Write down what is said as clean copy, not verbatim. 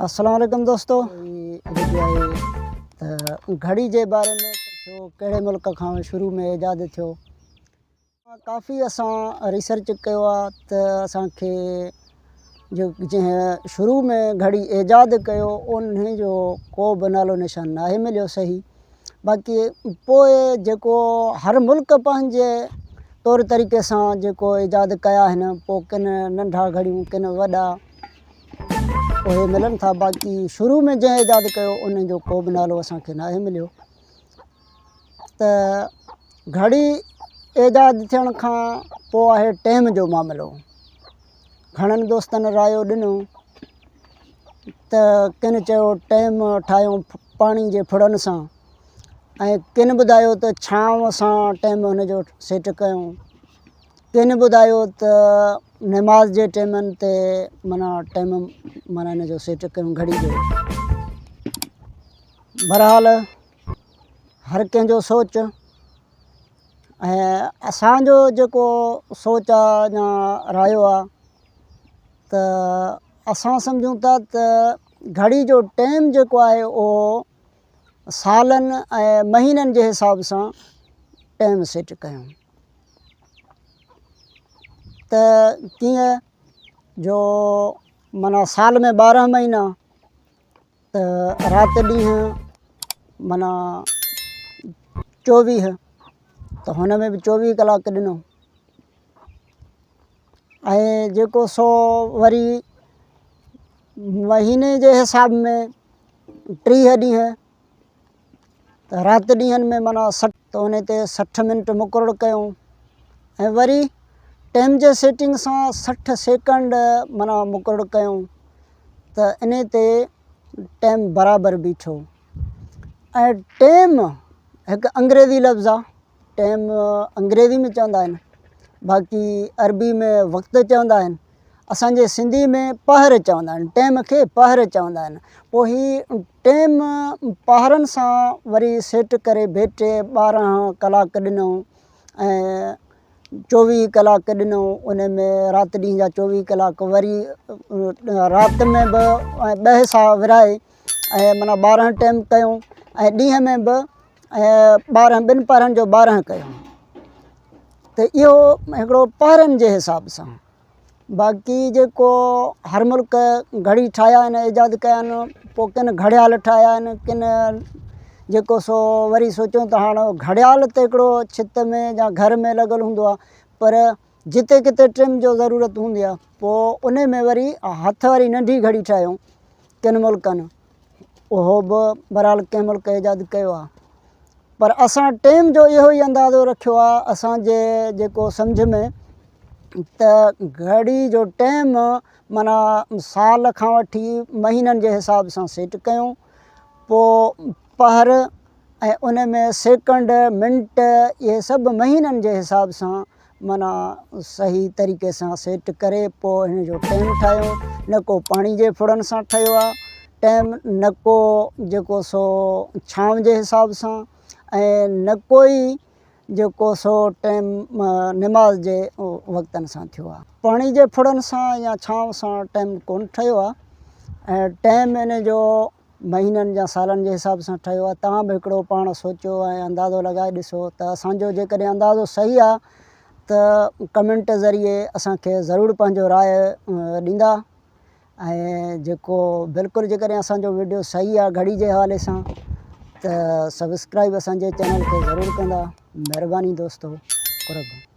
السلام عليڪم دوستو هي وڊيو آهي ته گهڙي جي باري ۾ ٿيو ڪهڙي ملڪ کان شروع ۾ ايجاد ٿيو ڪافي اسان ريسرچ ڪيو آهي ته اسانکي جو جنهن شروع ۾ گهڙي ايجاد ڪيو ان جو ڪو به نالو نشان ناهي مليو صحيح باقي پوء جيڪو هر ملڪ پنهنجي طور طريقي سان جيڪو ايجاد ڪيا آهن پوء ڪن ننڍا گهڙيون ڪن وڏا اهي ملن ٿا باقي شروع ۾ جنهن ايجاد ڪيو ان جو ڪو به نالو اسان کي ناهي مليو ته گهڙي ايجاد ٿيڻ کان پوء آهي ٽيم جو معاملو گهڻن دوستن رايو ڏنو ته ڪن چيو ٽيم ٺاهيون پاڻي جي ڦڙن سان ۽ ڪن ٻڌايو ته ڇانو سان ٽيم هن جو سيٽ ڪيون ڪن ٻڌايو ته نماز جي ٽيمن تي معنيٰ ٽيم معنيٰ ان جو سيٽ ڪيون گهڙي جو بهرحال هر ڪنهن جو سوچ ۽ اسانجو جيڪو سوچ آ يا رايو آ ته اسان سمجهون ٿا ته گهڙي جو ٽيم جيڪو آهي اهو سالن ۽ مهينن جي حساب سان ٽيم سيٽ ڪيون ته ڪيئن جو معنيٰ سال ۾ 12 مهينا ته رات ڏينهن معنيٰ 24 ته هن ۾ به 24 ڪلاڪ ڏنو ۽ جيڪو سو وري مهيني جي حساب ۾ 30 ڏينهن ته رات ڏينهن ۾ معنيٰ 60 ته ان تي 60 منٽ مقرر ڪيون ۽ وري ٽيم جي سيٽنگ سان 60 سيڪنڊ معنيٰ مقرر ڪيون ته ان تي ٽيم برابر بيٺو ۽ ٽيم هڪ انگريزي لفظ آ ٽيم انگريزي ۾ چوندا آهن باقي عربي ۾ وقت چوندا آهن اسان جي سنڌي ۾ پهر چوندا آهن ٽيم کي پهر چوندا آهن پوء هي ٽيم پهرن سان وري سيٽ ڪري ڀيٽي 12 ڪلاڪ ڏنو ۽ 24 ڪلاڪ ڏنو ان ۾ رات ڏينهن جا 24 ڪلاڪ وري رات ۾ به ٻه حصا ورهائي ۽ معنيٰ 12 ٽيم ڪيون ۽ ڏينهن ۾ به ۽ 12 ٻن پهرن جو 12 ڪيون ته اهو هڪڙو پهرن جي حساب سان باقي جيڪو هر ملڪ گهڙي ٺاهيا آهن ايجاد ڪيا آهن پوء ڪن گهڙيال ٺاهيا آهن ڪن جيڪو سو وري سوچيو ته هاڻ گهڙيال ته هڪڙو ڇت ۾ يا گهر ۾ لڳل هوندو آهي پر جتي ڪٿي ٽرم جو ضرورت هوندي آهي پوء ان ۾ وري هٿ واري ننڍي گهڙي ٺاهيون ڪن ملڪن اهو به بهرحال ڪنهن ملڪ ايجاد ڪيو آهي پر اسان ٽيم جو اهو ئي اندازو رکيو آهي اسانجي جيڪو سمجھ ۾ ته گهڙي جو ٽيم معنيٰ سال کان وٺي مهينن جي حساب سان سيٽ ڪيون پوء پهر ۽ ان ۾ سيڪنڊ منٽ اهي سڀ مهينن جي حساب سان معنيٰ صحيح طريقي سان سيٽ ڪري پوء هن جو ٽيم ٺاهيو نه ڪو پاڻي جي ڦڙن سان ٺهيو آهي ٽيم نه ڪو جيڪو سو ڇانو جي حساب سان ۽ نه ڪو ئي جيڪو سو ٽيم نماز جي وقتن سان ٿيو آهي. پاڻي جي ڦڙن سان يا ڇانو سان ٽيم ڪونه ٺهيو آهي ۽ ٽيم ان جو مهينن يا سالن جي حساب سان ٺهيو آهي توهان به هڪڙو پاڻ سوچيو ۽ اندازو لڳائي ڏسو ته اسان جو جيڪڏهن اندازو صحيح آهي ته ڪمينٽ ذريعي اسان کي ضرور پنهنجو راء ڏيندا ۽ جيڪو بلڪل جيڪڏهن اسان جو ويڊيو صحيح آهي گهڙي جي حوالي سان ته سبسڪرائب اسان جي چينل کي ضرور ڪندا مهرباني دوستو قرب.